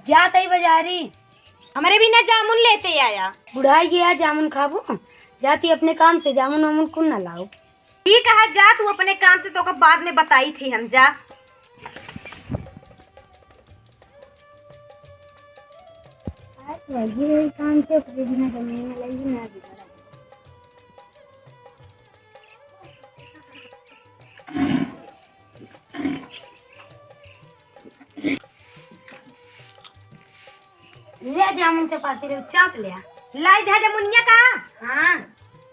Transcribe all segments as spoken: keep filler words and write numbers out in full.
जात ही बजारी। हमरे भी ना जामुन लेते आया। बुढ़ाई गया, जामुन खाबू? जाती अपने काम से, जामुन वामुन कुन ना लाओ। ठीक है, जा तू अपने काम से, तोका बाद में बताई थी हम, जा। आज वही काम से, ओकरे बिना जमीन में लगी ना बिगड़ा। ले जामुन चपाती रे, चाप ले आ। लाई दे जमुनिया का? हाँ।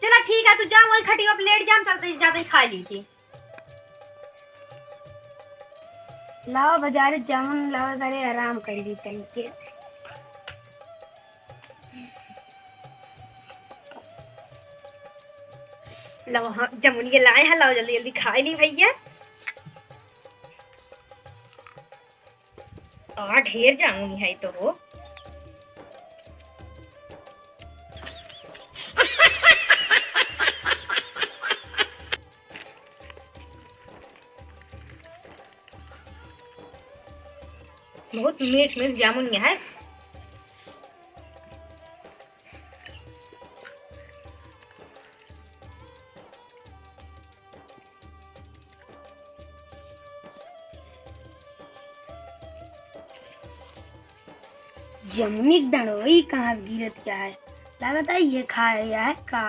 चला ठीक है, तू जा वही खटिया पे लेट जा, हम चलते जाते खा ली थी। लावा बजारे जामुन लावा, करे आराम कर ली तनिके। लावा, हाँ, जमुनिया लाए हैं, लावा जल्दी जल्दी खाए ली भैया। आ, ढेर जामुनी है तो हो। बहुत मीठ मीठ जामुन है। जमुनी के दड़ोई कहाँ गिरत क्या है? लागत है ये खाए है का?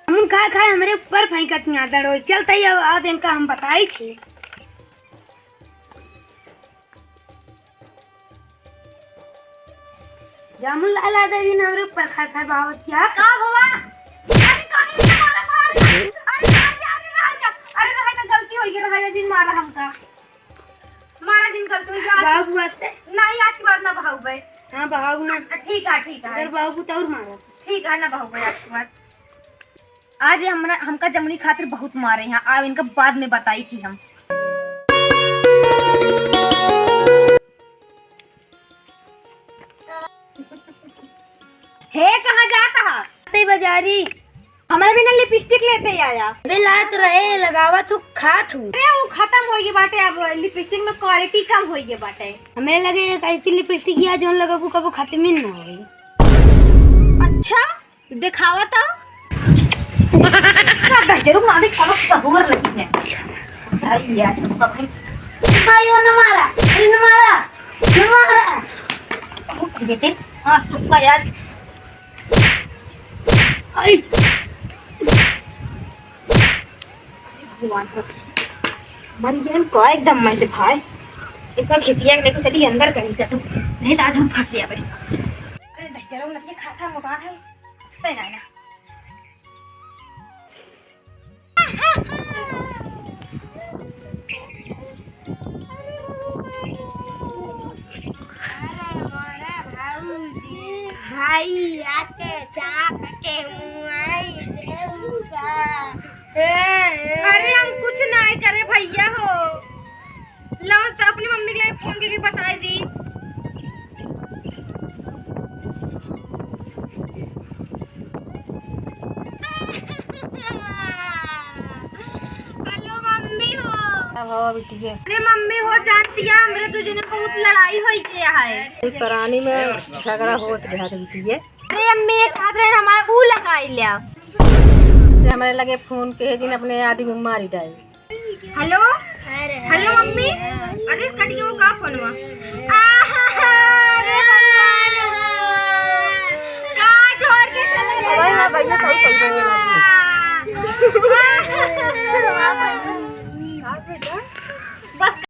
हम खाए खाए हमरे ऊपर फेंकत यहाँ दड़ोई। चलत ही अब, अब इनका हम बताई थी। जामुन लाला दे दिन हमरे ऊपर खाए खाए बावत क्या? का हुआ? अरे काहे इतना मारा था? अरे, अरे, अरे, रहा जा। अरे रहा जा, गलती हो गई, रहा जा, जिन मारा हमका। मारा जिन गलती हो गई। बाबू आते? नहीं, आज के बाद ना बहाऊ बे। हाँ, बहाऊ ना। ठीक है, ठीक है। अगर बहाऊ तो और मारा। ठीक है ना बहाऊ बे, आज के बाद। आज ये हमरा, हमका जमुनी खातिर बहुत मारे हैं। अब इनका बाद में बताई थी हम। हे, कहाँ जात हा? ते बजारी। हमरा बिना लिपस्टिक लेते आया। अबे लात रहे, लगावत हूँ, खात हूँ। अरे, वो खतम होइगे बाटे, अब लिपस्टिक में क्वालिटी कम होइगे बाटे। हमें लगे एक ऐसी लिपस्टिक या जौन लगबू कबो खतम ही ना होई। अच्छा, दिखावा तो। का दहजरू मालिक कोनो सहूर नहीं है। भाई, या सब भाई। भाई, ओ न मारा, अरे न मारा, न मारा। बेटे, हाँ, सुक्का यार। आई। भगवान को मर गया इनको एकदम मैं से भाई। इतना खिसिया के लेके चली अंदर कहीं का तू। नहीं तो आज हम फंसे अब। अरे दहजरू नतिया खा खा मोटा है। सही ना। अरे मोरा भौजी, भाई आके चाप के मुआई देबू का? अरे हम कुछ नाय करे भैया हो। लाओ तो अपनी मम्मी के लिए फोन करके बताई दी। हेलो मम्मी हो। का भवा बिटिया? अरे मम्मी हो, जानती है हमरे दू जने बहुत लड़ाई होई गया है। कोई परानी में झगड़ा होत गया है बिटिया। अरे अम्मी, एक हाथ रहे हमारा ऊ लगाई लिया। से हमारे लगे फोन पे है जिन अपने आदमी मारी डाई। हेलो, हेलो मम्मी। अरे कट गया वो का फोनवा?